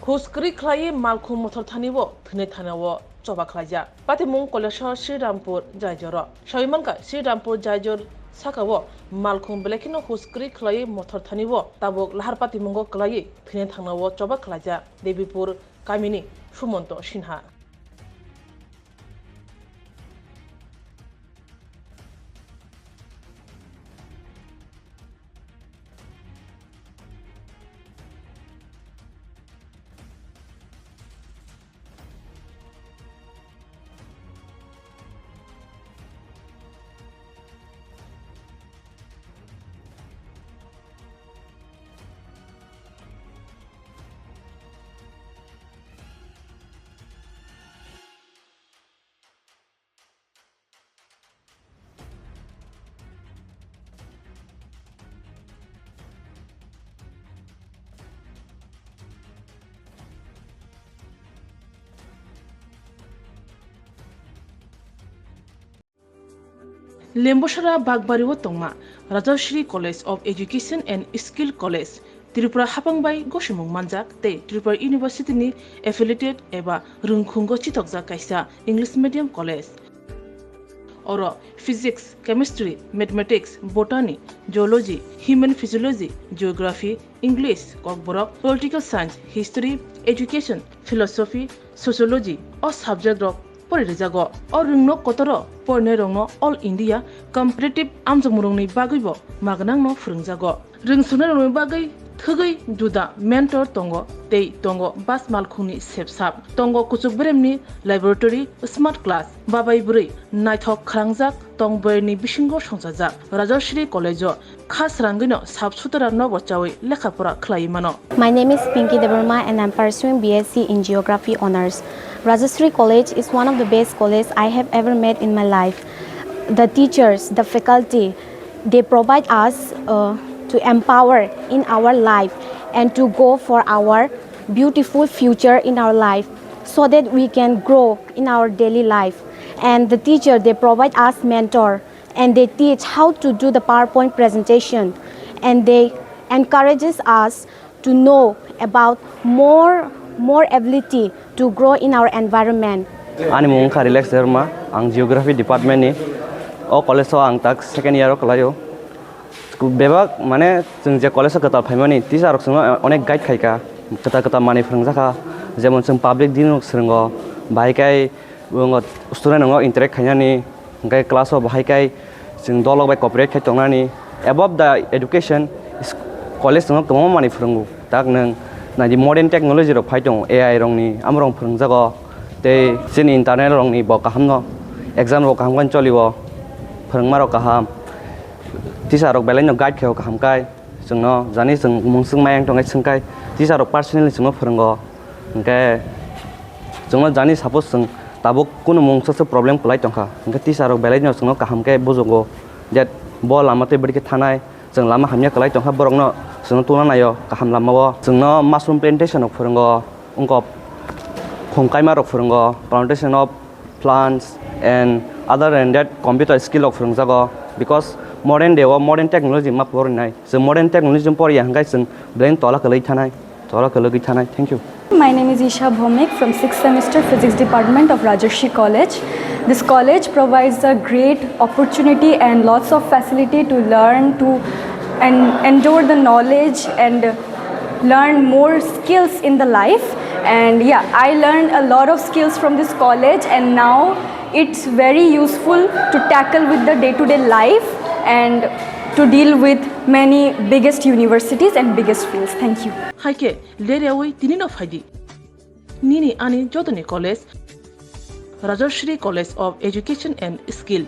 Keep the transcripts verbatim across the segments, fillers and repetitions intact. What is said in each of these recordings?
Hus kwrwi khlaiwi malkhung mothor thani o thwinai thangna o choba khlaijak. Patimung Kolesor Sri Rampur Jaijoro. Sawi mankha Sri Rampur Jaijor saka o malkhung belai kheno hus kwrwi khlaiwi mothor thani o tabuk lahar patimungo kwlaiwi thwinai thangna o choba khlaijak Debipur kamini Sumonto Sinha. Lembosara Bakbari o tongma Rajashree College of Education and Skill College, Tripura hapang bai gosimung manjak tei Tripura University ni affiliated eba rwngkhungo chithokjak kaisa English medium college. Oro Physics, Chemistry, Mathematics, Botany, Zoology, Human Physiology, Geography, English, Kokborok, Political Science, History, Education, Philosophy, Sociology o subject rok pori rijago. O rwngno kotoro porinairokno All India competitive amjokmungrokni bagwibo magnangno phwrwngjago. Rwngsunairokni bagwi thwgwi juda mentor tongo tei tongo bus malkhungni sepsap. Tongo kuchuk beremni laboratory, smart class, babai bwrwi naithok khwrangjak tong bwrwini bisingo songchajak. Rajashree College o kha srangwino sap sutara nogo chawi lekha pora khlaiwi mano. My name is Pinky Debbarma and I'm pursuing B S C in Geography Honours. Rajashree College is one of the best colleges I have ever met in my life. The teachers, the faculty, they provide us, uh, to empower in our life and to go for our beautiful future in our life so that we can grow in our daily life. And the teacher, they provide us mentor and they teach how to do the PowerPoint presentation and they encourages us to know about more, more ability to grow in our environment. Ani mung wngkha Relax Debbarma, ang Geography Department ni. O college o ang tak second year o kwlaio. Bebak, mane, chwng je college o kwtal phaimani, teacher rok chwngno onek guide khaikha, kwtal kwtal manwi phwrwngjakha, jemon chwng public din rok swrwngo, bahai khe Bo student rokno interact khainani, hwnkhe class o bahai khai chwng dolok bai cooperate khai tongnani. Above the education, is-, college no kwbangma manwi phwrwngo. Tak nwng naidi modern technology rok phai tongo, A I rokni, amorok phwrwngjago. Tei chini internal rokni bo kahamno, exam rok kaham khe cholio, phwrwngma rok kaham. Teacher rok belai no guide khaio kaham khai. Chwngno jani chwng mungswk mayang tongkhe swngkhai, teacher rok personally chwngno phwrwngo. Hwnkhe chwngno jani suppose chwng tabuk kunu mungsa se problem kwlai tongkha, hwnkhe teacher rok belaino chwngno kaham khe bujugo, je bo lama tei bwrwi khe thanai, chwng lama hamya kwlai tongkha, borokno chwngno tungna naio kaham lamao. Chwngno mushroom plantation rok phwrwngo, wngkok khum kaima rok phwrwngo, plantation of plants and other than that computer skill rok phwrwngjago, because modern day o modern technology ma porinai. Chwng modern technology poriya hwnkhe chwng belai tola kwlwi thanai, tola kwlwgwi thanai. Thank you. My name is Isha Bhowmik from sixth semester Physics Department of Rajarshi College. This college provides a great opportunity and lots of facility to learn, to and endure the knowledge and learn more skills in the life. And yeah, I learned a lot of skills from this college, and now it's very useful to tackle with the day-to-day life and to deal with many biggest universities and biggest fields. Thank you. Hai khe, ler yaui tini no phai di. Nini ani jotoni college, Rajashree College of Education and Skill.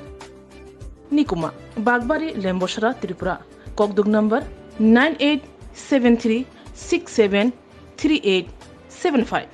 Nikuma, Bagbari, Lembosara, Tripura. Kokduk number nine eight seven three six seven three eight seven five.